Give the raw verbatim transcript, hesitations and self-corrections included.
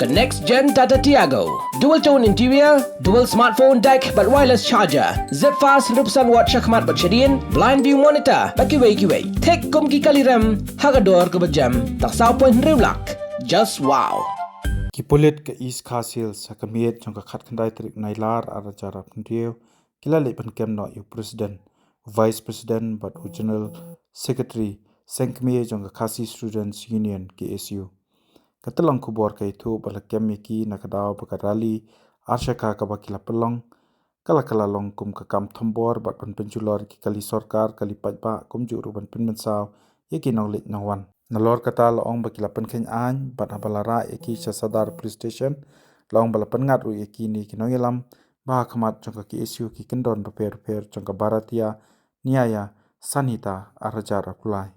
Ka next gen Tata Tiago. Dual tone interior, dual smartphone deck bad wireless charger. Zip fast hynriew percent watt shakhmat bad shadien, blind view monitor bad kiwei kiwei. Thik kum ki kali rem ha ka dor kaba jem, tang saw point hynriew lak. Just wow. Ki pulit ka East Khasi Hills ha ka miet jong ka khatkhyndai tarik Nailar ar hajar arphew hynriew ki la leit ban kem noh ïa u President, u Vice President bad u General Secretary seng kmie jong ka Khasi Students Union, K S U. Ka tyllong khubor ka ïathuh ba la kem ïa ki na ka daw ba ka rally ar shaka kaba ki la pynlong ka la ka la long kum ka kam thombor bad ban pynjulor ïa ki kali sorkar, kali paidbah kumjuh ruh ban pynmynsaw ïa ki nongleit nongwan. Nalor kata la ong ba ki la pynkheiñ aiñ bad haba la rah ïa ki sha Sadar Police Station la ong ba la pynngat ruh ïa kine ki nongïalam ba ha khmat jong ka K S U ki kyndon bapher bapher jong ka Bharatiya Nyaya Sanhita ar hajar arphew lai.